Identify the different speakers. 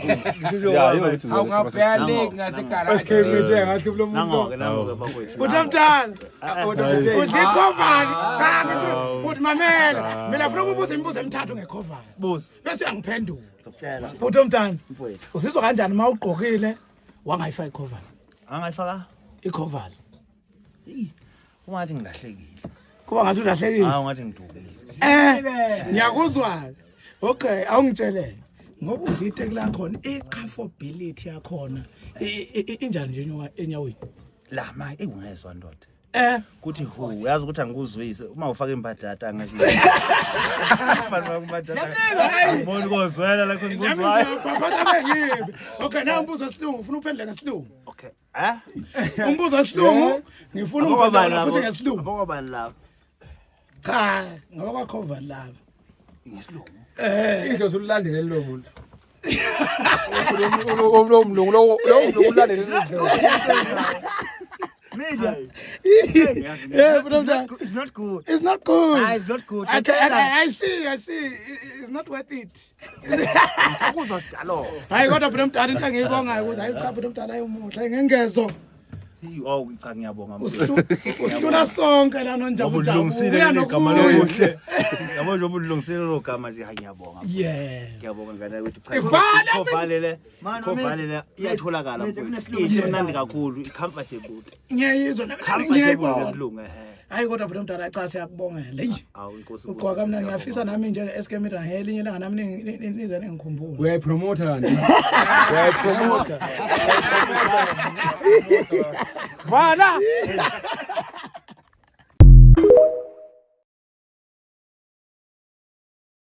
Speaker 1: Ya, yiyo ukuthi
Speaker 2: Hawu ngabheka le ngasegaraji.
Speaker 3: SK Media ngathi lo muntu.
Speaker 4: Nango-ke nango-ke bakwethu.
Speaker 5: Uthi mntana udla ikhovani cha uthi mamela mina funa ukubuza imibuzo emithathu ngekhovani
Speaker 4: Buza.
Speaker 5: bese uyangiphendula
Speaker 4: Ngizokutshela.
Speaker 5: uthi mntana
Speaker 4: Mfowethu.
Speaker 5: uzizwa kanjani uma ugqokile wangayifaka ikhovani
Speaker 4: Angayifaka?
Speaker 5: ikhovani
Speaker 4: Ungathi ngilahlekile.
Speaker 5: Kuba ngathi ulahlekile.
Speaker 4: Hawu ngathi ngidukile.
Speaker 5: Eh, ngiyakuzwa. Okay, awungitshele. Ngoba udla iteki lakhona, i-comfortability yakhona injani nje enyaweni?
Speaker 4: La ma ingezwa ndoda.
Speaker 5: Eh,
Speaker 4: Kuthi hu uyazi ukuthi angikuzwise uma ufaka imbadada angeke. Manje imbadada. Angiboni kozwela lakho
Speaker 5: nami
Speaker 4: ngikuzwayo.
Speaker 5: ngizophaphata bengibe. Okay, na umbuzo wesilungu, ufuna uphendule ngesilungu.
Speaker 4: Okay. Eh?
Speaker 5: Umbuzo wesilungu, ngifuna ungiphendule futhi ngesilungu.
Speaker 4: Abokobani labo?
Speaker 5: Cha, ngoba kwakhovan laba.
Speaker 4: Ngesilungu.
Speaker 3: Idlozi ulilandele lo muntu. Lo lo mlungu lo lo mlungu ulandele idlozi.
Speaker 6: Media.
Speaker 5: Yeah, but
Speaker 6: It's not, it's not good.
Speaker 5: It's not good.
Speaker 6: Ah, it's not good.
Speaker 5: I see, I see. It's not worth it.
Speaker 4: Sakuzwa sidalo.
Speaker 5: Hayi kodwa phela mdala into engiyibongayo ukuthi hayi cha phela mdala ayimuhle ngengezo.
Speaker 4: Oh cha ngiyabonga.
Speaker 5: Usihlula sonke la nonjabu
Speaker 4: Ngoba
Speaker 5: jabu.
Speaker 4: ulungisile
Speaker 5: Uya
Speaker 4: leli gama
Speaker 5: nokuya.
Speaker 4: lokuhle. Yabo nje ubulungisile lo gama nje hayi ngiyabonga.
Speaker 5: Yeah.
Speaker 4: Ngiyabonga ngane ukuthi cha.
Speaker 5: Ifana
Speaker 4: Ikhovalele.
Speaker 6: Man,
Speaker 4: Ikhovalele iyatholakala
Speaker 6: Media,
Speaker 4: mfowethu.
Speaker 6: kunesilungu.
Speaker 4: Imnandi kakhulu, i-comfortable.
Speaker 5: Ngiyayizwa nami
Speaker 4: Comfortable
Speaker 5: ngiyayibona.
Speaker 4: ngesilungu ehe.
Speaker 5: Hayi kodwa phela mdala cha siyakubongela nje.
Speaker 4: Awu inkosi.
Speaker 5: Ugqoka mina ngiyafisa nami nje SK Media ngelinye ilanga nami nize ningikhumbule.
Speaker 3: Uyayipromota kanti. Uyayipromota. Vala.